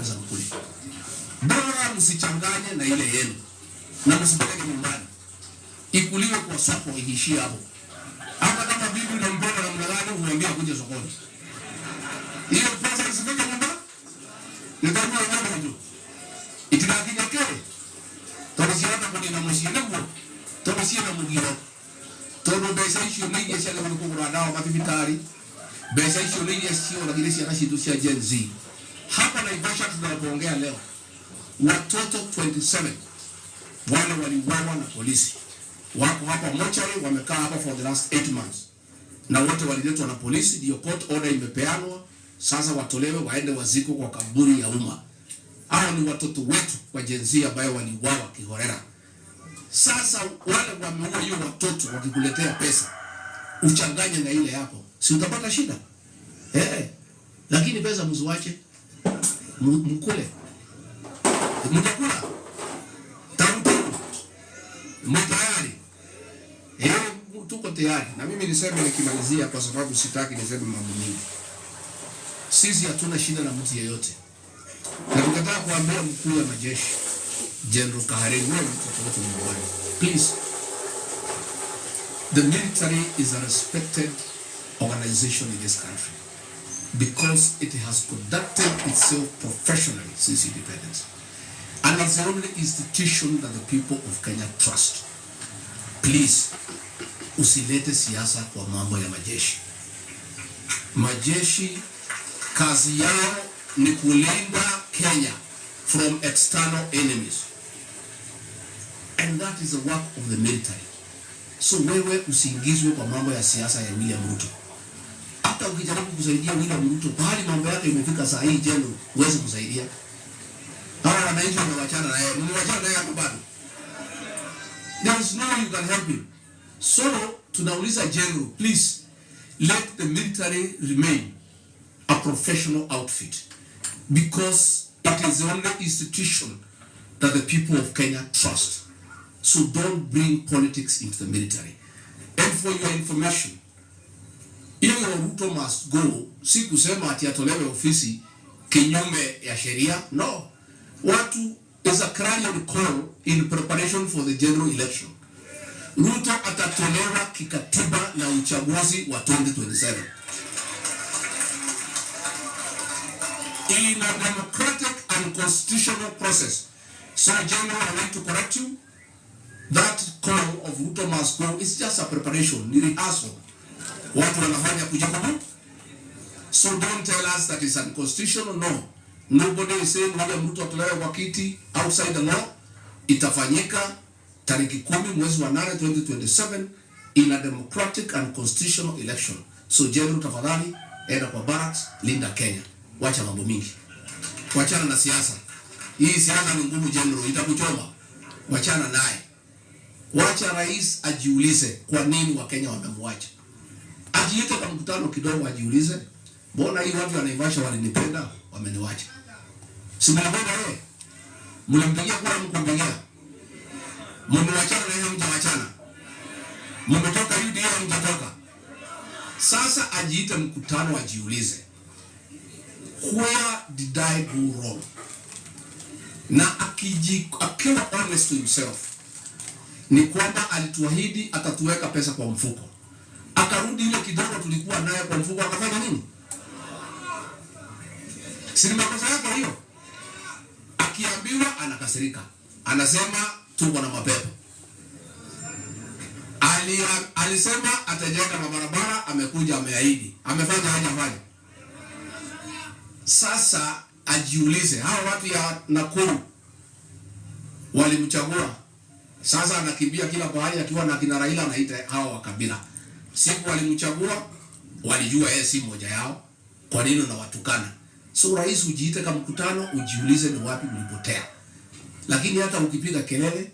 pesa mkule. Bora msichanganye na ile yenu na msipeleke nyumbani, ikuliwe kwa soko, iishie hapo. Hata kama bibi unampenda namna gani, umwambie akuje sokoni, hiyo pesa isifike nyumbani, nitakuwa ng'ombe tu itigakinya kĩ tondũ ciahota kũnina mũciĩ nĩguo tondũ ciĩna mũgiro tondũ mbeca icio nĩ iria ciagĩrĩirwo kũgũra ndawa mathibitarĩ, mbeca icio nĩ iria cioragire ciana citũ cia Gen Z. Hapa Naivasha tunapoongea leo, watoto 27 wale waliuawa na polisi wako hapa mochari, wamekaa hapa for the last 8 months, na wote waliletwa na polisi, ndio court order imepeanwa sasa, watolewe waende wazikwe kwa kaburi ya umma. Hao ni watoto wetu wa Gen Z ambayo waliuawa kiholela. Sasa wale wameua hiyo watoto wakikuletea pesa uchanganye na ile yako, si utapata shida eh? Lakini pesa msiwache, mkule, mtakula tamu tamu, mtayari eh, tuko tayari. Na mimi niseme nikimalizia, kwa sababu sitaki niseme mambo mingi. Sisi hatuna shida na mtu yeyote, na tukataka kuambia mkuu wa majeshi General Kahariri, wewe mtoto wetu nyumbani, please, the military is a respected organization in this country because it has conducted itself professionally since independence, and it's the only institution that the people of Kenya trust. Please, usilete siasa kwa mambo ya majeshi. Majeshi kazi yao ni kulinda Kenya from external enemies, and that is the work of the military. So wewe usiingizwe kwa mambo ya siasa ya William Ruto. Hata ukijaribu kusaidia William Ruto pahali mambo yake imefika saa hii, general, huwezi kusaidia. Hawa wananchi wamewachana na yeye, mmewachana naye hapo bado. There is no way you can help him. So tunauliza general, please let the military remain a professional outfit because it is the only institution that the people of Kenya trust. So don't bring politics into the military. And for your information, hiyo Ruto must go, si kusema ati atolewe ofisi kinyume ya sheria. No. Watu is a clarion call in preparation for the general election. Ruto atatolewa kikatiba na uchaguzi wa 2027. In a democratic and constitutional process. So General, I want to correct you. That call of Ruto must go is just a preparation, ni rehearsal. Watu wanafanya kujikubu. So don't tell us that it's unconstitutional. No. Nobody is saying William Ruto atolewe kwa kiti outside the law. Itafanyika tariki 10 mwezi wa 8 2027 in a democratic and constitutional election. So General, tafadhali enda kwa barracks, linda Kenya. Wacha mambo mingi. Wachana na siasa. Hii siasa ni ngumu General, itakuchoma. Wachana naye. Wacha rais ajiulize kwa nini Wakenya wamemwacha. Ajiite kwa mkutano kidogo ajiulize, mbona hii watu wa Naivasha walinipenda, wameniwacha. Si mlipenda yeye? Mlimpigia kura, mkumpigia? Mmewachana na yeye, hamjawachana? Mmetoka UDA, hamjatoka? Sasa ajiite mkutano ajiulize, where did I go wrong? Na akiwa honest to himself, ni kwamba alituahidi atatuweka pesa kwa mfuko, akarudi ile kidogo tulikuwa nayo kwa mfuko, akafanya nini? Si ni makosa yake hiyo? Akiambiwa anakasirika, anasema tuko na mapepo. Alisema atajenga mabarabara, amekuja ameahidi, amefanya hajafanya. Sasa ajiulize, hawa watu ya Nakuru walimchagua, sasa anakimbia kila pahali akiwa na kina Raila, anaita hawa wa kabila. Siku walimchagua walijua yeye si mmoja yao, kwa nini unawatukana? So rais, ujiite kama mkutano, ujiulize ni wapi ulipotea. Lakini hata ukipiga kelele,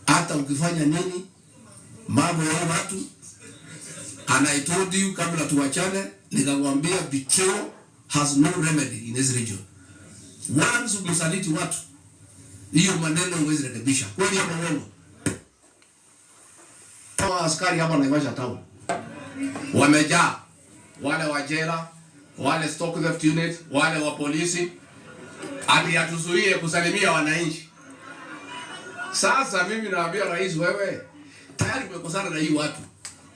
hata ukifanya nini, mambo ya watu, and I told you kabla tuwachane, nikakwambia betrayal has no remedy in this region. Once umesaliti watu, hiyo maneno huwezi rekebisha. Kweli ama uongo? Askari hapa Naivasha town wamejaa, wale wa jela, wale stock theft unit, wale wa polisi. Ati atuzuie kusalimia wananchi. Sasa mimi naambia rais, wewe tayari umekosana na hii watu,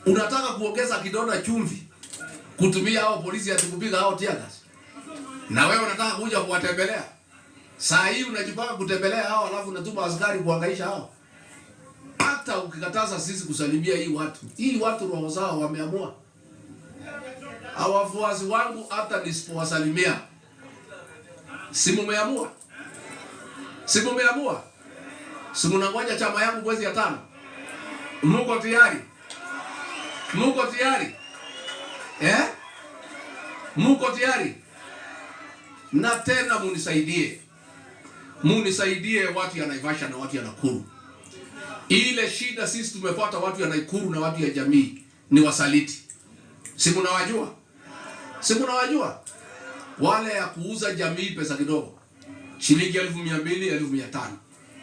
unataka kuongeza kidonda chumvi kutumia hao polisi ati kupiga hao tear gas, na wewe unataka kuja kuwatembelea. Saa hii unajipanga kutembelea hao, alafu unatuma askari kuhangaisha hao. Hata ukikataza sisi kusalimia hii watu roho zao wameamua. Wafuasi wangu hata nisipowasalimia, si mumeamua? Si mumeamua? Si mnangoja chama yangu mwezi ya 5? Muko tayari? Muko tayari? Eh? Muko tayari? Na tena munisaidie. Munisaidie watu ya Naivasha na watu ya Nakuru. Ile shida sisi tumepata watu ya Nakuru na watu ya jamii ni wasaliti. Si mnawajua? Si mnawajua? Wale ya kuuza jamii pesa kidogo. Shilingi 200,000, 500,000.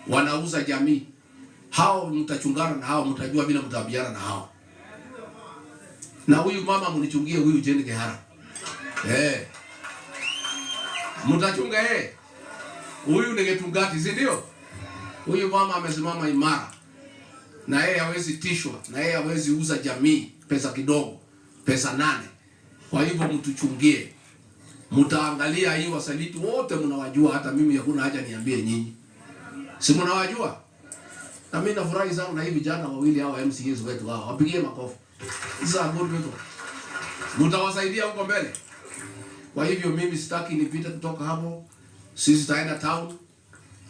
Wanauza jamii. Hao mtachungana na hao, mtajua bila mtaambiana na hao. Na huyu mama mnichungie huyu Jane Kihara. Mtachunga yeye. Huyu ni Getungati, si ndio? Huyu mama amesimama imara. Na yeye hawezi tishwa, na yeye hawezi uza jamii pesa kidogo, pesa 8. Kwa hivyo mtuchungie. Mtaangalia hii wasaliti wote mnawajua, hata mimi hakuna haja niambie nyinyi. Si mnawajua? Na mimi nafurahi sana na hivi vijana wawili hawa MCAs wetu hawa. Wapigie makofi. These are good people. Mtawasaidia huko mbele. Kwa hivyo mimi sitaki nipite kutoka hapo. Sisi tutaenda town.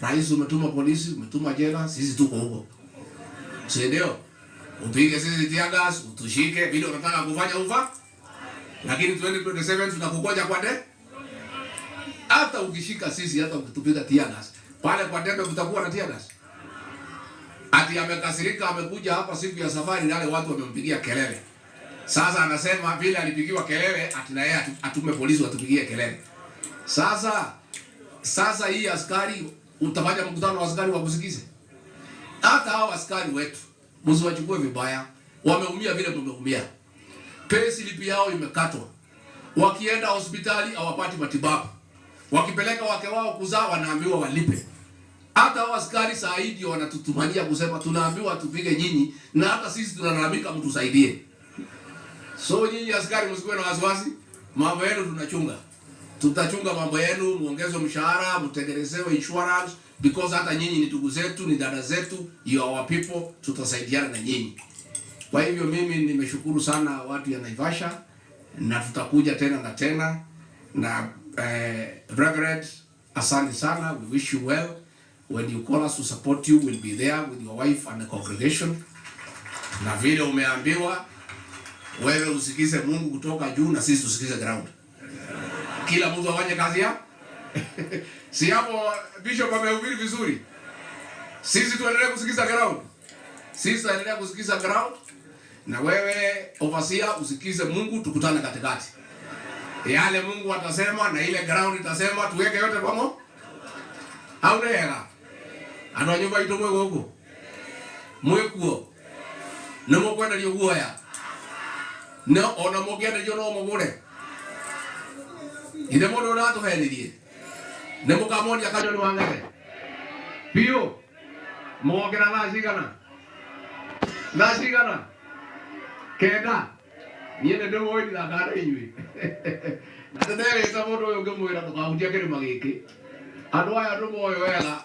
Rais umetuma polisi, umetuma jela, sisi tuko huko. Si ndio? Upige sisi tear gas, utushike vile unataka kufanya ufa. Lakini 2027 tunakugoja kwa de. Hata ukishika sisi, hata ukitupiga tear gas, pale kwa debe kutakuwa na tear gas. Ati amekasirika, amekuja hapa siku ya safari, wale watu wamempigia kelele. Sasa anasema vile alipigiwa kelele, ati na yeye atume polisi watupigie kelele. Sasa hii askari utafanya mkutano wa askari wakusikize? Hata hao askari wetu msiwachukue vibaya, wameumia vile tumeumia. Pay slip yao imekatwa. Wakienda hospitali hawapati matibabu. Wakipeleka wake wao kuzaa wanaambiwa walipe. Hata hao askari saa hii ndio wanatutumania kusema tunaambiwa tupige nyinyi, na hata sisi tunalalamika mtusaidie. So nyinyi askari msikuwe na wasiwasi, mambo yenu tunachunga. Tutachunga mambo yenu, muongezwe mshahara, mtengenezewe insurance, because hata nyinyi ni ndugu zetu, ni dada zetu, you are our people, tutasaidiana na nyinyi. Kwa hivyo mimi nimeshukuru sana watu ya Naivasha, na tutakuja tena na tena. Na Reverend, asante sana, we wish you well. When you call us to support you, we'll be there with your wife and the congregation. Na vile umeambiwa wewe usikize Mungu kutoka juu na sisi tusikize ground. Kila mtu afanye kazi ya. Si hapo Bishop amehubiri vizuri. Sisi tuendelee kusikiza ground. Sisi tuendelee kusikiza ground. Na wewe overseer usikize Mungu, tukutane katikati. Yale Mungu atasema na ile ground itasema, tuweke yote pamoja. Haunega. Andu a nyumba itu mwe guku. Mwe kuo. Nĩ mũkwenderio guoya. No ona mũngĩenderio no mũgũre. Ithe mũndũ ũratũhenirie. Nĩ mũkamonia kanyoni wa ng'ethe. Biũ. Mũgokĩra thaa cigana? Thaa cigana? 9. Niĩ nĩ ndĩmũĩ ndithakaga na inyuĩ. Na nĩnderĩte mũndũ ũyũ ngĩmwĩra ndũkahutie kĩrĩma gĩkĩ. Andũ aya ndũmoĩ wega.